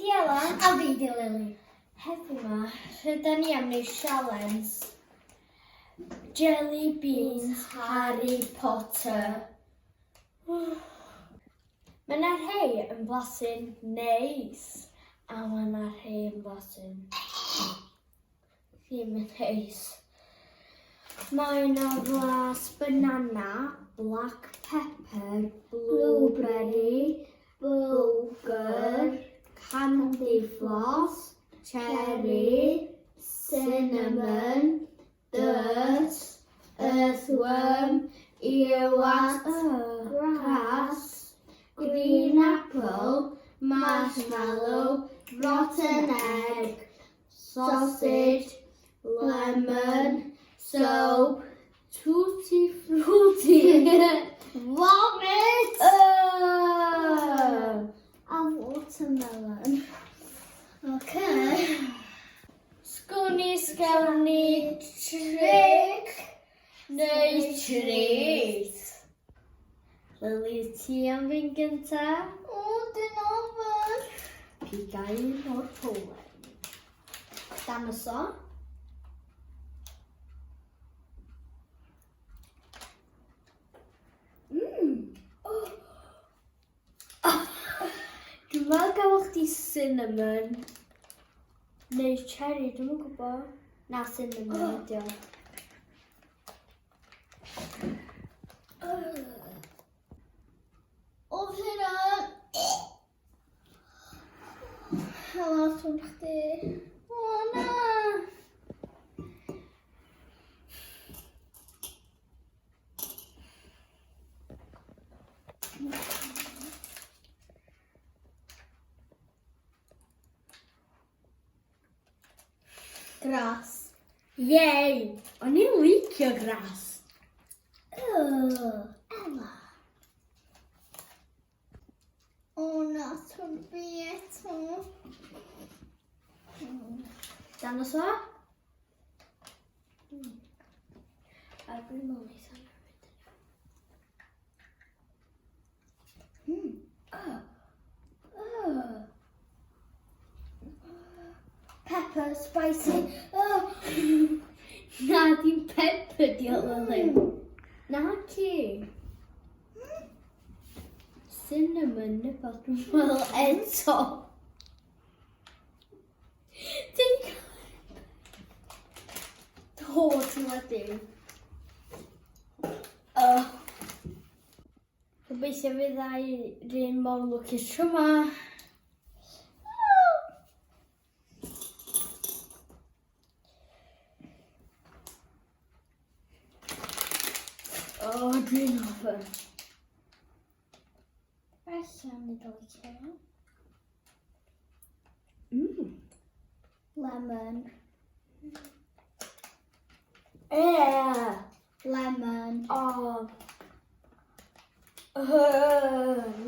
di Ela. A fi di Lily. Heddiw 'ma, rydyn ni am wneud sialens Jelly Beans Harry Potter. Mae yna rhai yn blasu'n neis, a mae yna rhai yn blasu'n ddim yn neis. Mae yna flas banana, black pepper, blueberry, booger, candy floss, cherry, cinnamon, dirt, earthworm, earwax, grass, green apple, marshmallow, rotten egg, sausage, lemon, soap, tutti frutti, Vomit! A watermelon. Okay. Sgwn i sgawn ni trick neu treat. Lily, ti am fynd gynta? O, dyn ofyn. Piga un o'r powlen. Danoso. Oh. Dwi'n meddwl gafodd chdi cinnamon. Neu cherry, dwi'm yn gwybod. Na, cinnamon oh. ydi o. Oedd hynna... Helo, swn chdi. O, na! Grass. Yay! O'n i'n licio grass. Oh, Ella. O na, tw'n fi eto. Dangos o. A dwi'n meddwl neith hwnna fynd yn iawn. Oh. Oh. Pepper, spicy. Oh. Na, dim pepper di o Lily. Na ci. Cinnamon neu beth dwi'n meddwl eto. Ti'n cael... Do, ti wedi. Oh. Gobeithio fydda i run mor lwcus tro 'ma. O, dwi'n ofyn. Allan ni ddod licio. Lemon. E! Lemon. O.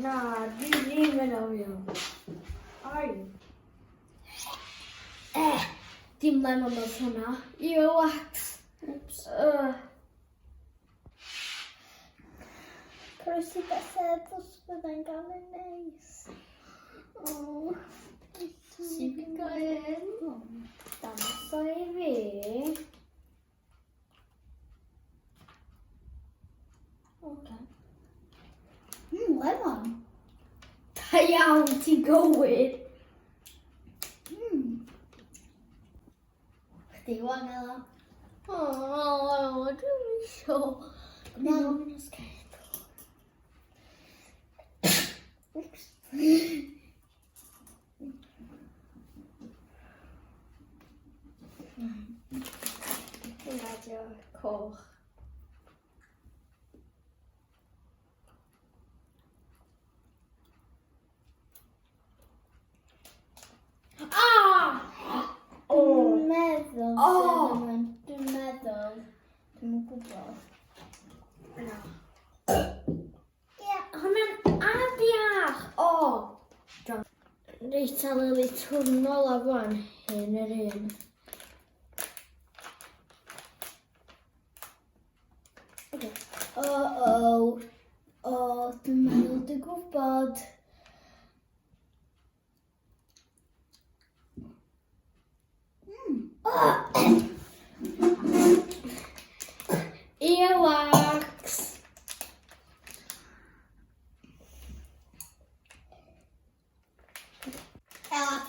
Na, dwi ddim yn ofio. Ai. E, dim lemon oedd hwnna. Earwax. Oops. Croesi bysedd os byddai'n gael yn neis. Oh. Sy'n gael? Dangos i fi. Okay. Lemon. Da iawn, ti'n gywir. Chdi wan, Ela. O, dwi'n isio. Dwi'n ofyn os gael Oops. Hwnna di o'r coch. Ah! O! Dwi'n meddwl. O! cinnamon. Dwi'n meddwl. Dwi'm yn gwybod. Na. Ie. Hwnna'n afiach! O! Reit, a Lily, twrn olaf wan. Hyn yr un. O, o. O, dwi'n meddwl dwi'n gwybod.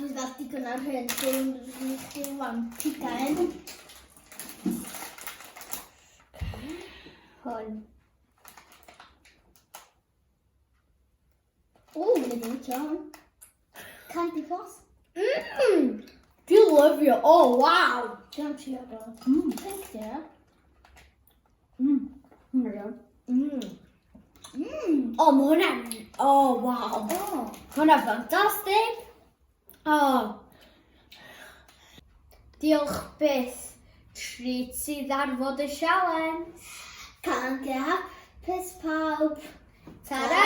dwi fel digon ar hyn, dwi'n rhi chdi wan piga hyn. Hwn. O, mynd i licio hwn. Candy floss. Dwi'n lyfio. Oh, wow. Dwi'n trio bro. Pink di e. Hwnna. O, mae hwnna'n... Oh, wow. O. Hwnna'n ffantastig. Oh. Diolch byth. Treat sydd ar fod y sialens. Can't get hapus pawb. Ta-ra!